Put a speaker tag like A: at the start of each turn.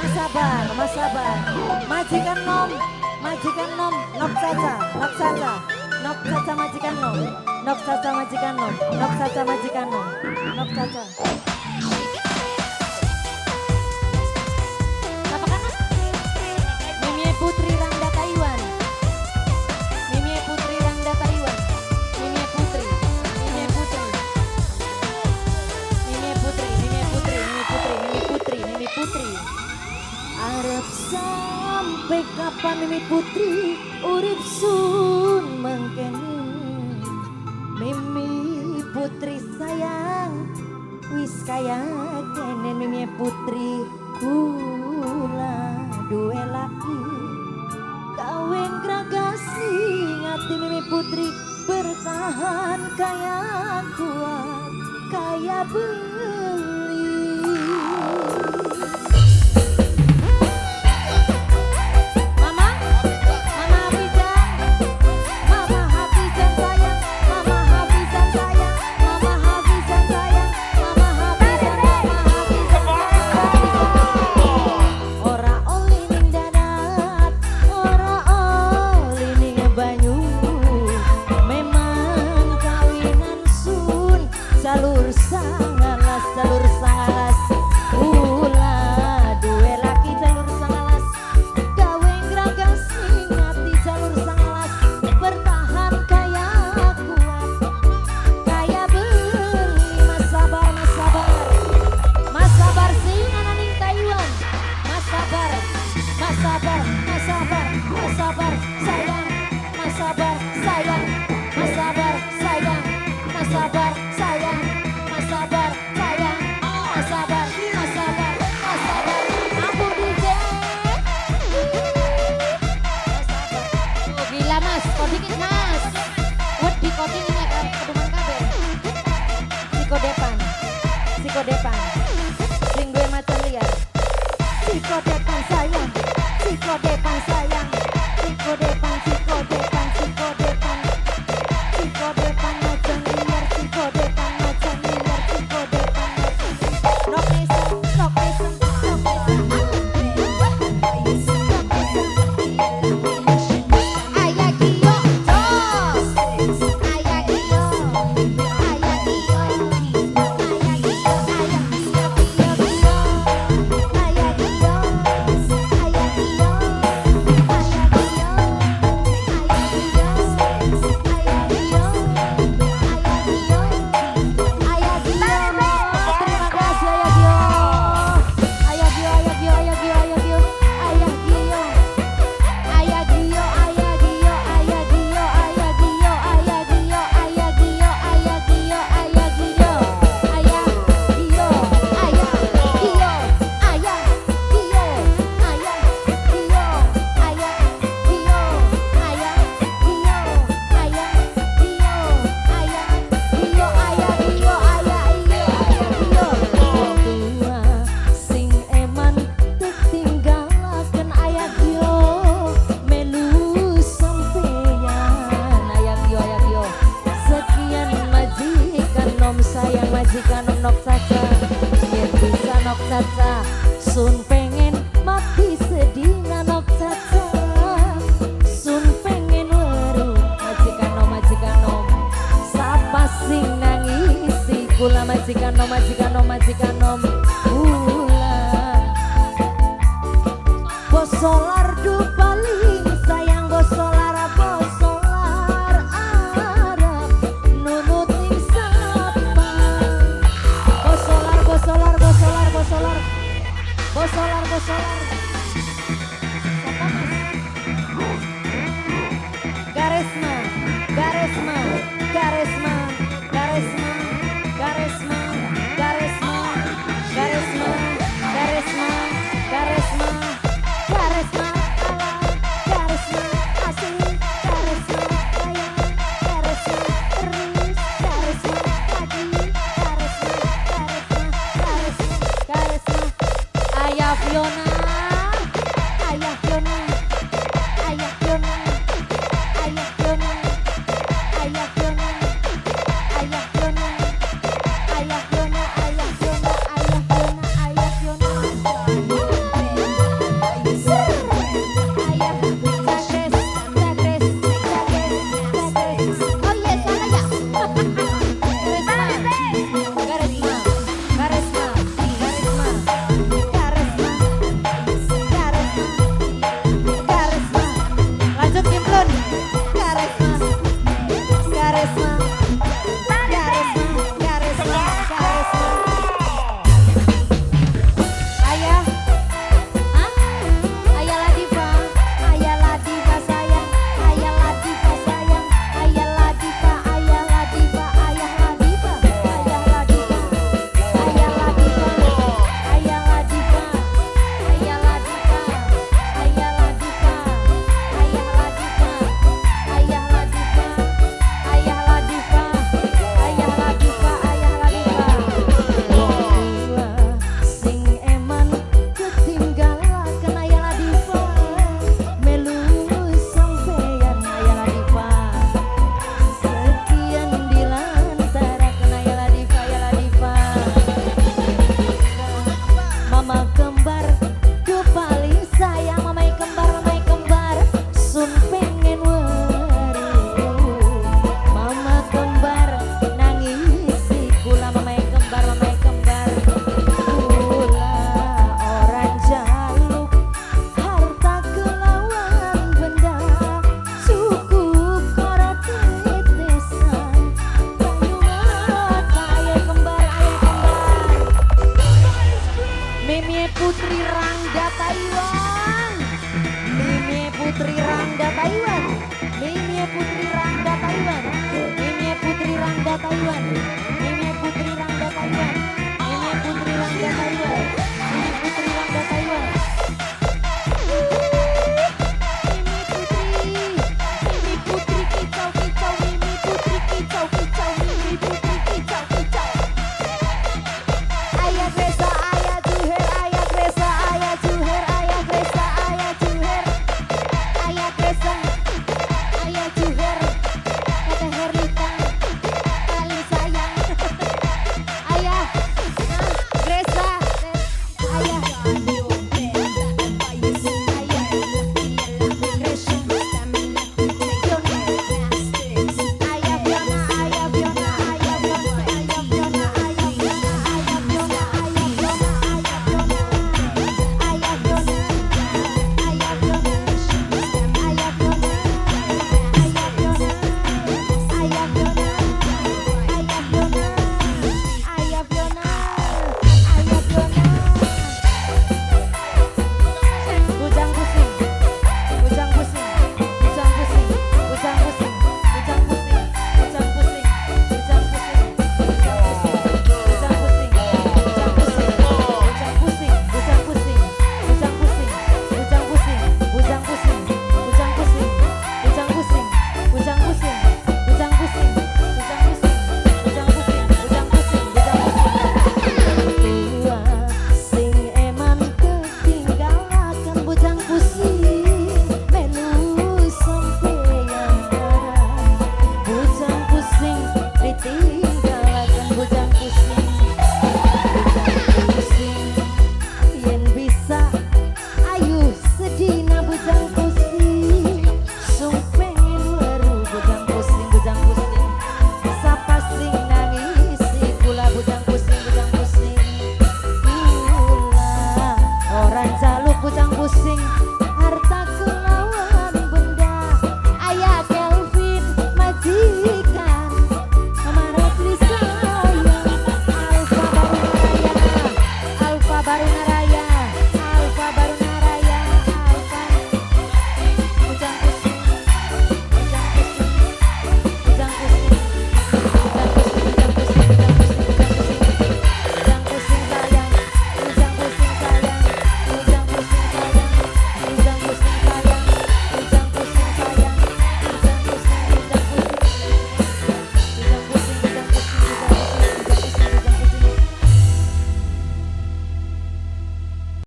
A: Mas sabar, Mas sabar. Majikan nom, majikan nom, nok caca, nok caca, nok caca majikan nom, nok caca majikan nom, nok caca majikan nom, nok caca. Siapa kanan? Mimie Putri Rangda Taiwan. Mimie Putri Rangda Taiwan. Mimie Putri, Mimie Putri. Mimie Putri, Mimie Putri, Mimie Putri, Mimie Putri, Mimie Putri. Arep sampai kapan, Mimi Putri, urip sun mengkene? Mimi Putri sayang, wis kaya kene. Mimi Putri, kula duwe laki gawe ngragasi ngati. Mimi Putri bertahan kaya kuat kaya beli. Mama, Mama Hafizan, Mama Hafizan sayang, Mama Hafizan sayang, Mama Hafizan sayang, Mama Hafizan, Mama Hafizan, Mama Hafizan. Ora oli ning darat, ora oli ning banyu. Memang kawinan sun jalur 19, jalur 19. Kula duwe laki jalur 19, gawe ngragasi ngati jalur 19, bertahan kaya kuat kaya beli. Mas sabar, Mas sabar, Mas sabar sing ana ning Taiwan. Mas sabar, Mas sabar, Mas sabar, Mas sabar sayang, Mas sabar sayang, Mas sabar sayang, Mas sabar sayang, Mas sabar sayang, Mas sabar, Mas sabar, Mas sabar. Ampun, DJ. Mas sabar.
B: Oh, gila, Mas, kok dikit, Mas. Wedi coding ini akan keduman kabeh.
A: Siko depan, siko depan, sing duwe macan liar. Siko depan sayang, siko depan sayang, siko depan, siko depan, siko depan, siko depan macan liar, siko depan macan liar, siko depan macan liar. Nok nesa, nok nesa, nok nesa, nok nesa.
B: Ayah Gio, jos. Ayah Gio, Ayah Gio, Ayah Gio, Ayah Gio, Gio, Ayah Gio, Ayah Gio, Ayah Gio, Ayah Gio, Ayah Gio, Ayah Gio, Ayah Gio.
A: Terima kasih, Ayah Gio. Ayah Gio, Ayah Gio, Ayah Gio, Ayah Gio, Ayah Gio.
B: Ayah Gio, Ayah Gio, Ayah Gio, Ayah Gio, Ayah Gio, Ayah Gio, Ayah Gio, Ayah Gio, Ayah Gio, Ayah Gio, Ayah Gio, Ayah Gio, Ayah Gio, Ayah Gio, Ayah Gio, Ayah Gio, Ayah Gio, Ayah Gio, Ayah Gio.
A: Wong tua sing eman tinggalaken, Ayah Gio, melu sampeyan. Ayah Gio, Ayah Gio. Sekian majikan nom sayang, majikan nom nok caca, yen bisa nok caca, sun pengen mati sedina nok caca, sun pengen weruh majikan nom, majikan nom. Sapa sing nangisi kula, majikan nom, majikan nom, majikan nom kula? Bos Solar du paling sayang, bos Solar, bos Solar Arab nunut ning sapa? Bos Solar, bos Solar, bos Solar, bos Solar, bos Solar, bos Solar. Siapa, Mas? Garesma, Garesma, Garesma, Garesma, Garesma, Garesma, Garesma, Garesma, Garesma, Garesma ala, Garesma asih, Garesma sayang, Garesma terus, Garesma lagi, Garesma, Garesma, Garesma, Garesma.
B: Ayah Fiona, Ayah Fiona, Ayah Fiona, Ayah Fiona, Ayah Fiona, Ayah Fiona, Ayah Fiona, Ayah Fiona, Ayah Fiona, Ayah Fiona.
A: Putri Rangda Taiwan. Mimi Putri Rangda Taiwan. Mimi Putri Rangda Taiwan. Mimi Putri Rangda Taiwan. Mimi Putri Rangda Taiwan. Mimi Putri Rangda Taiwan.